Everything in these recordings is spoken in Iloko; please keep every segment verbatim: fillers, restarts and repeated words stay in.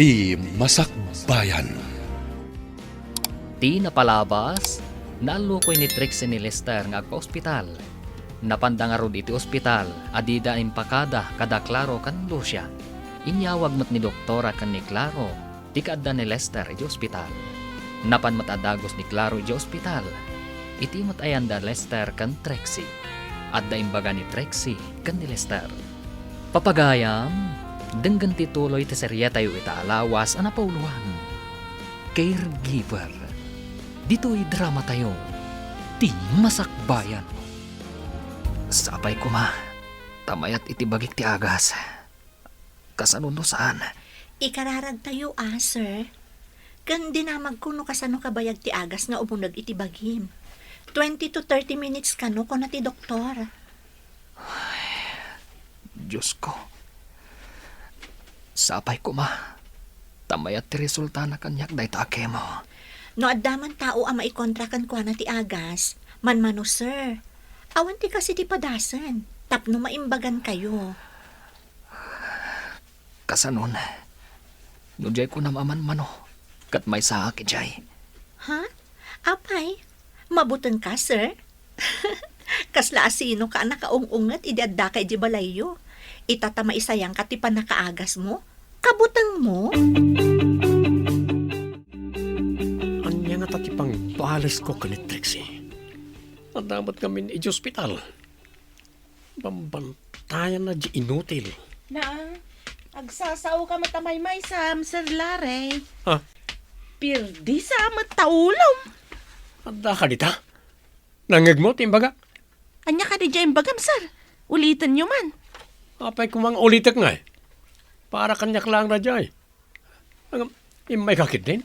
Ti Masakbayan. Ti napalabas, naallukoy ni Trixie ni Lester nga agpa-ospital. Napanda ngarud iti ospital, a dida impakada kada Claro ken Lucia. Inyawag met ni doktora ken ni Claro ti kaadda ni Lester iti ospital. Napan met a dagus ni Claro iti ospital. Iti met ayanda Lester ken Trixie. Adda imbaga ni Trixie ken ni Lester. Papagayam, denggen ti tuloy ti serietayo ita a lawas a napauloan, Caregiver. Ditoy dramatayo, Ti Masakbayan. Sapay koma, ta mayat iti bagik ti agas. Kasano no saan? Ikararagtayo a, sir. Ken dinamagko no kasano kabayag ti agas nga umuneg iti bagim. Twenty to thirty minutes kano, kuna ti doktor. Ay, Diyos ko. Sapay koma. Ta mayat ti resultana kaniak dayta a kemo. No adda man tao a maikontra kenkuana ti agas, manmano, sir. Awan ti kas iti padasen, tapno maimbagankayo. Kasanon, no diay kunam a manmano, ket maysaak idiay. Ha? Apay, mabutengka, sir? Kasla asinoka a nakaung-unget idi addaka idiay balayyo? Ita ta maisayangka ti pannakaagasmo? Kabutengmo? Ania ngata ti pangtualesko ken ni Trixie? Adda met ngamin idiay ospital. Bambantayanna diay inutil. Naa, agsasaoka met a maymaysam, Sir Larry. Ha? Pirdisa met ta ulom. Addaka dita? Nangngegmo ti imbagak? Ania kadi diay imbagam, sir? Ulitenyo man. Apay koma nga ulitek ngay? Para kaniak laeng daydiay. Ngem, immayka ketdin?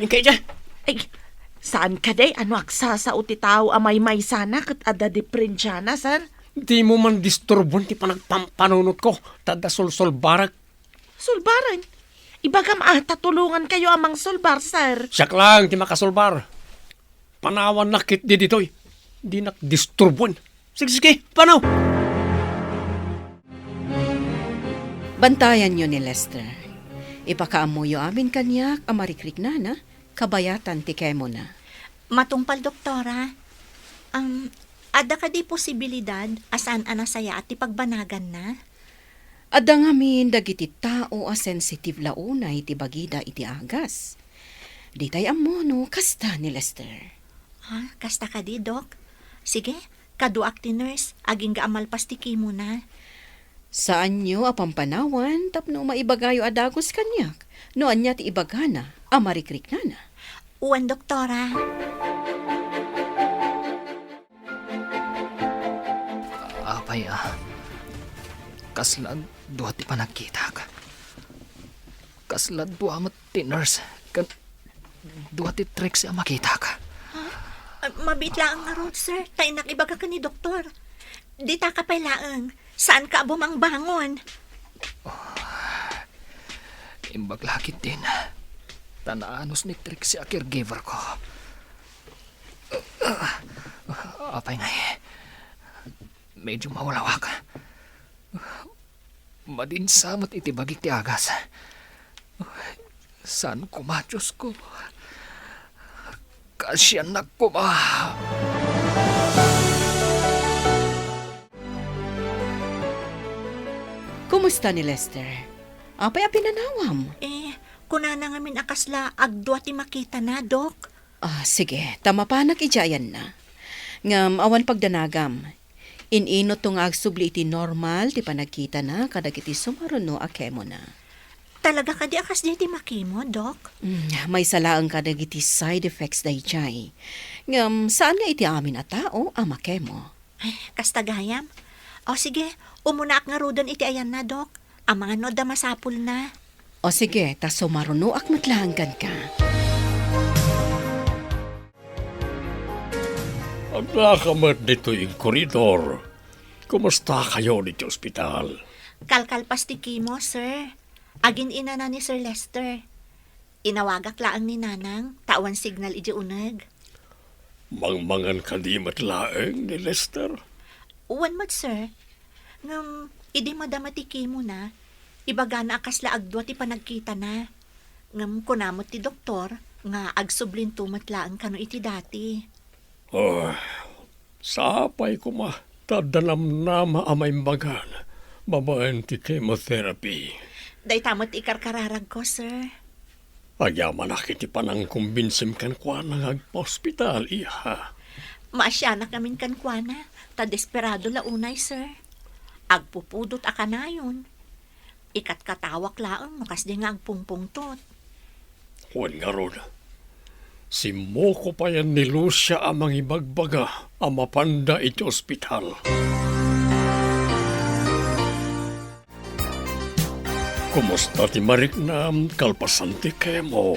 Inkay diay. Ay, saan kadi a no agsasao ti tao a maymaysana ket adda diprensiana, sir? Dimo man disturboen ti panagpampanunotko, ta adda sulsulbarek. Sulbaren? Ibagam a ta tulongankayo a mangsulbar, sir. Siak laeng ti makasulbar. Panawannak ketdi ditoy. Dinak disturboen. Sige, sige, panaw! Bantayanyo ni Lester. Ipakaammoyo amin kaniak a marikriknana, kabayatan ti kemona. Matungpal, doktora. Um, adda kadi posibilidad a saan a nasayaat ti pagbanaganna? Adda ngamin dagiti tao a sensitive la unay ti bagida iti agas. Ditay ammo no kasta ni Lester. Ha? Kasta kadi, Dok? Sige, kaduak ti nurse, agingga a malpas ti kemona. Saanyo a pampanawan tapno maibagayo a dagus kaniak no ania ti ibagana a marikriknana. Wen, doktora. Apay a, kasla dua ti panagkitak. Kasla dua met ti nurse ken dua ti Trixie a makitak. Ha? Ah, mabiit laeng ngarud, sir. Ta innak ibaga ken ni doktor. Ditaka pay laeng. Saanka a bumangbangon. Imbag la ketdin. Ta naanus ni Trixie a caregiver ko. Apay ngay, medyo mawlawak. Madinsa met iti bagik ti agas. Saan koma, Dios ko? Kaasiannak koma. Kumusta ni Lester? Apay a pinanawam? Eh, kunana ngamin a kasla agdua ti makitana, Dok. Ah, sige, ta mapanak idiay ayanna. Ngem awan pagdanagam. In-inutto nga agsubli iti normal ti panagkitana kadagiti sumaruno a kemona. Talaga kadi a kasdiay ti makemo, Dok? Mm, maysa laeng kadagiti side effects daydiay. Ngem saan nga iti amin a tao a makemo. Ay, kasta gayam. O sige, umunaak ngaruden iti ayanna, Dok. Amangan no adda masapulna. O sige, ta sumarunoak met laeng kenka. Addaka met ditoy ig-koridor. Kumustakayo ditoy ospital? Kalkalpas ti kemo, sir. Agin-inana ni Sir Lester. Inawagak laeng ni Nanang, ta awan signal idiay uneg. Mangmangan kadi met laeng ni Lester? Wen met, sir. Ngem, idi madama ti kemona, ibagana a kasla agdua ti panagkitana. Ngem kuna met ti doktor nga agsublinto met laeng kano iti dati. Oh, sapay koma ta adda namnama a maimbagan babaen ti chemotherapy. Dayta met ikarkararagko, sir. Agyamanak iti panangkumbinsim kenkuana nga agpaospital, iha. Maasianak ngamin kenkuana, ta desperado la unay, sir. Agpupudot a kanayon. Ikatkatawak laeng no kasdi nga agpungpungtot. Wen ngarud, simmuko payen ni Lucia a mangibagbaga a mapanda iti ospital. Kumusta ti mariknam kalpasan ti kemo?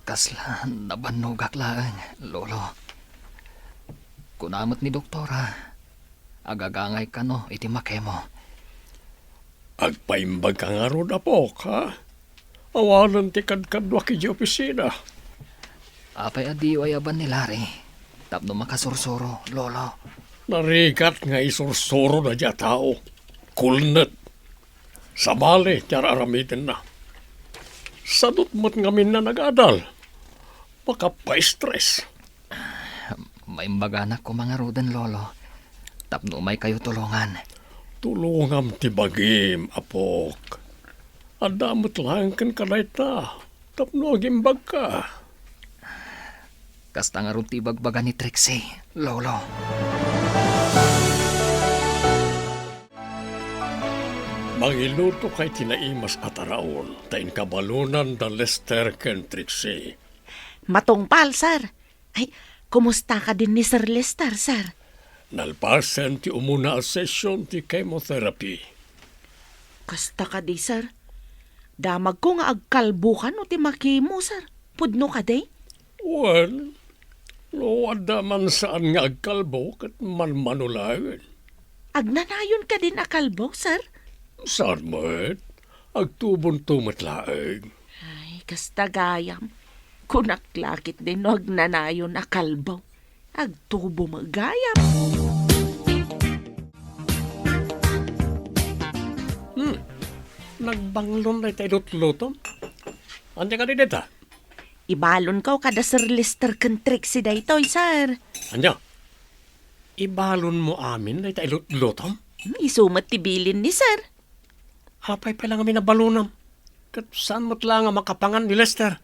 Kasla nabannogak laeng, Lolo. Kuna met ni doktora, agagangay kano iti makemo. Agpaimbag ka ngarud, apok, ha? Awanen ti kadkaduak idiay opisina. Apay a diyo ayaban ni Larry tapno makasursuro, Lolo? Narigat nga isursuro daydiay a tao. Kulnet. Sabali ti ar-aramidenna. Sadut met ngamin a nagadal. Makapaistres. Maimbaganak koma ngaruden, Lolo, tapno umaykayo tulongan. Tulongam ti bagim, apok. Adda met laeng kenka dayta tapno agimbagka. Kasta ngarud ti ibagbaga ni Trixie, Lolo. Mangilutoka iti naimas a taraon ta inka balonan da Lester ken Trixie. Matungpal, sir. Ay, kumusta kadin ni Sir Lester, sir? Nalpasen ti umuna a session ti chemotherapy. Kasta kadi, sir? Damagko nga agkalbo kano ti makemo, sir. Pudno kadi? Wen, no adda man saan nga agkalbo, ket manmano laeng. Agnanayon kadin a kalbo, sir? Saan met? Agtubonto met laeng. Ay, kasta gayam. Kunak la ketdi no agnanayon a kalbo. Agtubo met gayam. Hmm. Nagbanglon dayta ilutlutom. Ania kadi dayta? Ibalonko kada Sir Lester ken Trixie daytoy, sir. Ania? Ibalonmo amin dayta ilutlutom? Hmm, isu met ti bilin ni sir. Apay pay la ngamin a balonam? Ket saan met la nga makapangan ni Lester?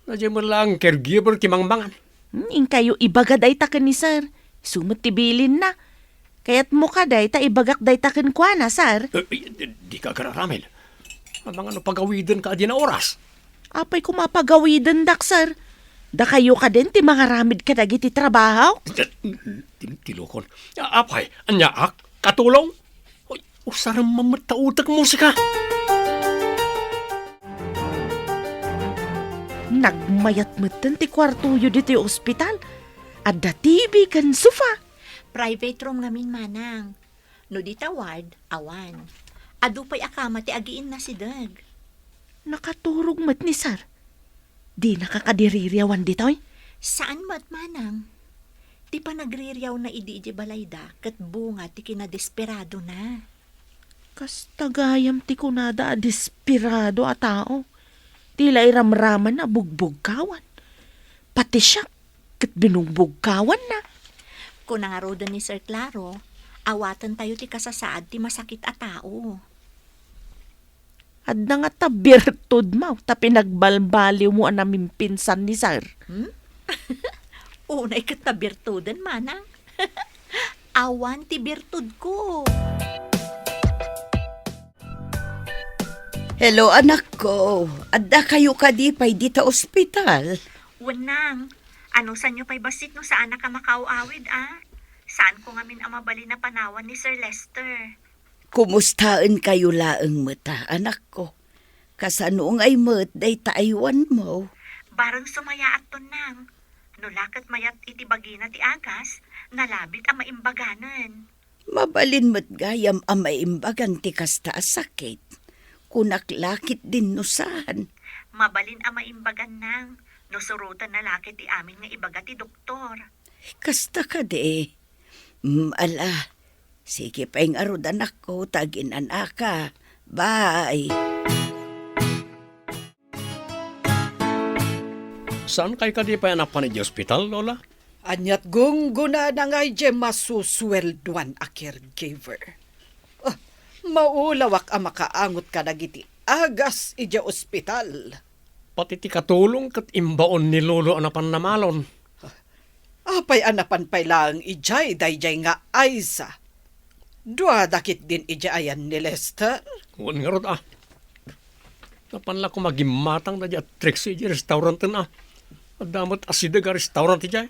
Daydiay met laeng caregiver ti mangmangan. Hmm, inkayo ibaga dayta ken ni sir. Isu met ti bilinna. Kayatmo kadi ta ibagak dayta kenkuana, sir? Eh, eh, di, dika agar-aramid. Amangan no pagawidenka adin a oras. Apay koma a pagawidendak, sir? Dakayo kadin ti mangaramid kadagiti trabaho? Ti, ti, tilokon. A-, apay, aniaak? Katulong? Uy, usarem man met ta utek musika. Nagmayat metten ti kuartoyo ditoy ospital. Adda T V ken sofa. Private room ngamin, manang. No dita ward, awan. Adu pay a kama ti agiinnasideg. Nakaturog met ni sir. Dinaka kadi ririawan ditoy? Saan met, manang. Ti panagririawna idi idiay balayda ket bunga ti kinadesperadona. Kasta gayam ti kunada a desperado a tao. Ti la iramramanna a bugbugkawan. Pati siak ket binugbugkawanna. Kuna ngaruden ni Sir Claro, awatentayo ti kasasaad ti masakit a tao. Adda ngata birtudmo ta pinagbalbaliwmo a namimpinsan ni sir. Hmm? Unay ket ta birtuden, manang. Awan ti birtudko. Hello, anakko. Adda kayo kadi pay dita ospital? Wen, nang. Anusanyo pay bassit no saanak a makaaw-awid, a? Saanko ngamin a mabalin a panawan ni Sir Lester. Kumustaen kayo laeng meta, anakko? Kasano ngay met dayta aywanmo? Bareng sumayaatton, nang. No la ket mayat iti bagina ti agas, nalabit a maimbaganen. Mabalin met gayam a maimbagan ti kasta a sakit. Kunak la ketdin no saan. Mabalin a maimbagan, nang, no surotenna la ket ti amin nga ibaga ti doktor. Kasta kadi. Mm, ala, sige pay ngarud, anakko, ta aginan-aka. Bye. Saankay kadi pay a napan idiay ospital, Lola? Ania't gunggonana nga idiay masusueldoan a caregiver. Ah, maulawak a makaangot kadagiti agas idiay ospital. Pati ti katulong ket imbaon ni Lolo a napan namalon. Apay a napan pay laeng idiay daydiay nga Aiza? Duada ketdin idiay ayan ni Lester? Wen ngarud a. Napan la koma gimmatang daydiay a Trixie idiay restauranten a. Adda met asideg a restaurant idiay.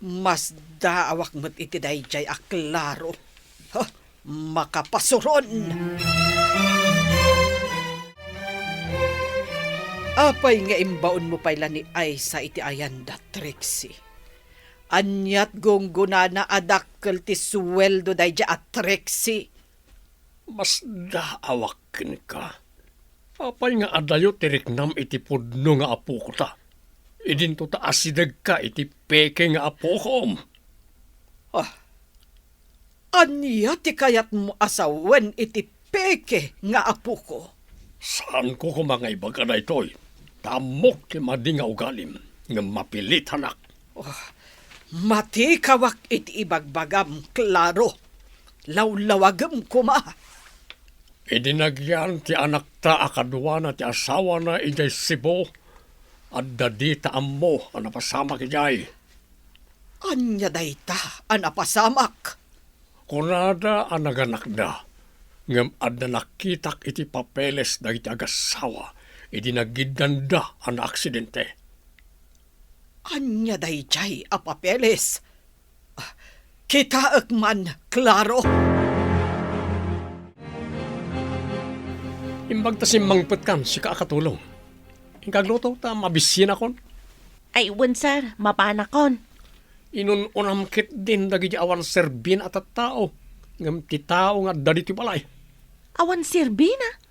Masdaawak met iti daydiay a klaro. Ha, makapasuron. Apay nga imbaonmo pay la ni Aiza iti ayan da Trixie? Ania't gunggonana a dakkel ti sueldo daydiay a Trixie? Masdaawak kenka. Apay nga adayo ti riknam iti pudno nga apokota? Idinto ta asidegka iti peke nga apokom. Ah, ania ti kayatmo a sawen iti peke nga apoko? Saanko koma nga ibaga daytoy, ta ammok ti madi nga ugalim, ngem mapilitanak. Oh, matikawak iti ibagbagam, Claro. Lawlawagem koma. Idi nagyan ti anakta a kaduana ti asawana idiay Cebu, adda dita ammo a napasamak idiay. Ania dayta a napasamak? Kunada a naganakda, ngem adda nakitak iti papeles dagiti agassawa idi nagiddanda a naaksidente. Ania daydiay a papeles? Ah, kitaek man, Claro. Imbag ta simmangpetkan, sika a katulong. Inka agluto ta mabisienakon. Ay, wen, sir, mapanakon. Inun-unam ketdin dagiti awan serbina a tattao, ngem ti tao nga adda ditoy balay. Awan serbina?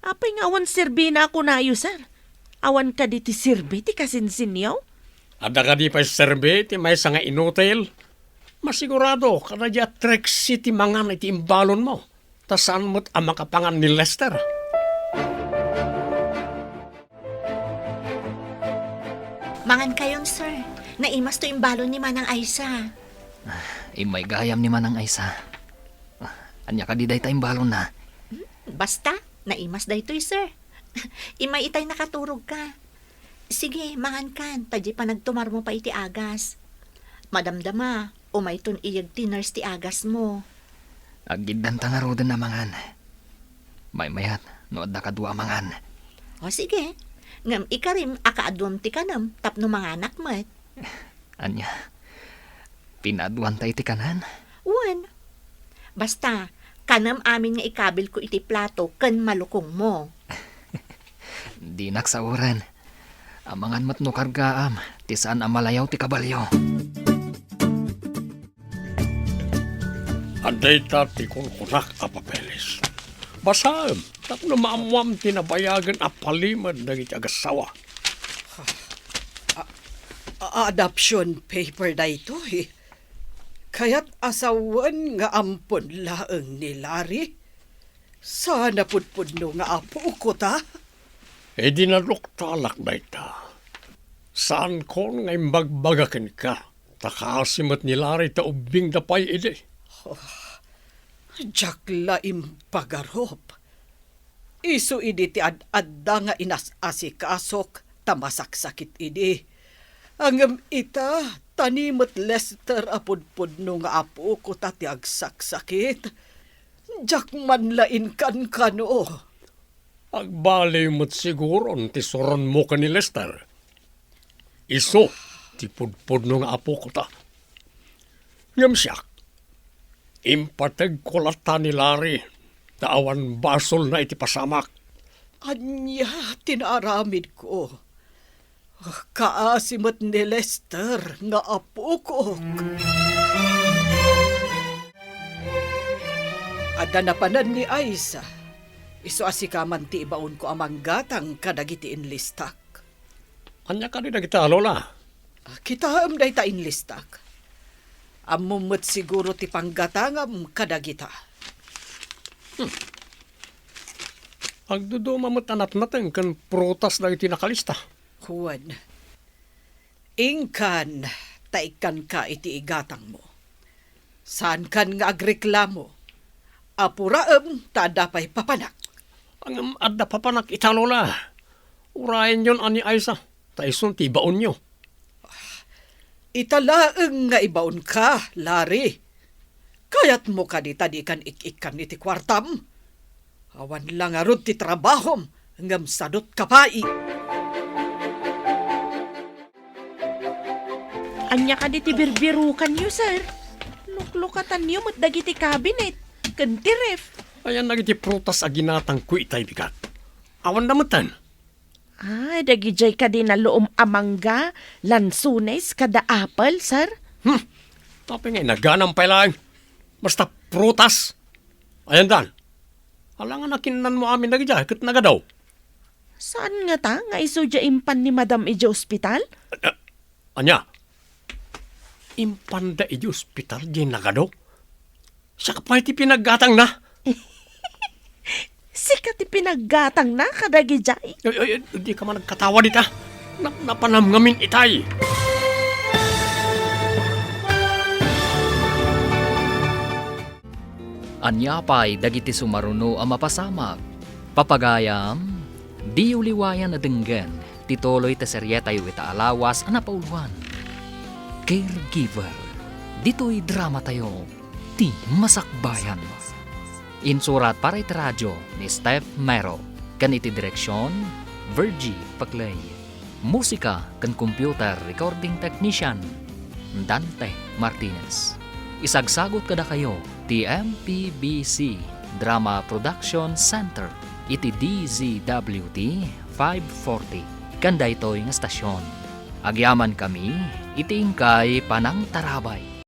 Apay nga awan serbina a kunayo, sir? Awan kadi ti serbi ti kasinsinyo? Adda kadi pay serbi ti maysa nga inutil? Masigurado, kadaydiay a Trixie ti mangan iti imbalonmo, ta saan met a makapangan ni Lester. Mangankayon, sir. Naimas to imbalon ni Manang Aiza. Immay gayam ni Manang Aiza. Ania kadi dayta imbalonna? Hmm, basta, naimas daytoy, sir. Immay itay nakaturogka. Sige, mangankan, ta diay panagtumarmo pay iti agas. Madamdama, umayton iyeg ti nurse ti agasmo. Aggiddanta ngaruden a mangan. Maymayat no adda kadua a mangan. O sige, ngem ikarim a kaaduam ti kanem tapno manganak met. Ania? Pinaaduanta iti kanan? Wen. Basta, kanem amin nga ikabilko iti plato ken malukongmo. Dinak saoren. Amangan met no kargaam ti saan a malayaw ti kabalio. Adda ita ti kunkunak a papeles. Basaem tapno maammoam ti nabayagen a palimed dagiti agassawa. A-, a-, adoption paper daytoy. Kayat a sawen nga ampon laeng ni Larry? Saan a pudpudno nga apok ta? Idi naduktalak dayta, saankon nga imbagbaga kenka, ta kaasi met ni Larry ta ubbingda pay idi. Oh, diak la impagarup. Isu idi ti ad-adda nga inas-asikasok ta masaksakit idi. Ngem ita, ta ni met Lester a pudpudno nga apok ta ti agsaksakit. Diak man la inkankano. Agbaliw met siguron ti suronmo ken ni Lester. Isu ti pudpudno nga apok ta. Ngem siak, impategko latta ni Larry ta awan basolna iti pasamak. Ania ti naaramidko? Kaasi met ni Lester nga apokok. Adda napanen ni Aiza. Isu a sika man ti ibaonko a manggatang kadagiti inlistak. Ania kadi dagita, Lola? Ah, kitaem dayta inlistak. Ammom met siguro ti panggatangam kadagita. Hmm. Agduduma met a natnateng ken prutas dagiti nakalista. Wen, Inkan, ta ikkanka iti igatangmo. Saankan nga agreklamo. Apuraem ta adda pay papanak. Ngem adda papanak ita, Lola. Urayenyon a ni Aiza, ta isun ti ibaonyo. Ita laeng nga ibaonka, Larry. Kayatmo kadi ta dikan ik-ikkan iti kuartam? Awan la ngarud ti trabahom, ngem sadot ka pay. Ania kadi ti birbirukanyo, sir? Luklukatanyo met dagiti cabinet ken ti ref. Ayan dagiti prutas a ginatangko itay, bigat. Awan da metten. Ah, dagidiay kadi naluom a mangga, lansones, kada apple, sir? Hmm. Apay nga inaganam pay laeng? Basta prutas. Ayan dan. Alangan a kinnanmo amin dagidiay ket nagadaw. Saan ngata nga isu diay impan ni Madam idiay ospital? A-, ania? Impanda idiay ospital diay nagadaw? Siak pay ti pinaggatangna. Sika ti pinaggatangna kadagidiay? Ay, ay, ay, dika man agkatawa dita. Na-, napanam ngamin itay. Ania pay dagiti sumaruno a mapasamak? Papagayam, diyo liwayan a denggen ti tuloy ti serietayo ita a lawas a napauluan, Caregiver. Ditoy dramatayo, ti Masakbayan. Insurat para iti radio ni Steph Mero ken iti direksion, Virgie Paclay. Musika ken computer recording technician, Dante Martinez. Isagsagut kadakayo ti M P B C Drama Production Center iti D Z W T five forty ken daytoy nga estasion. Agyamankami iti inkay panangtarabay.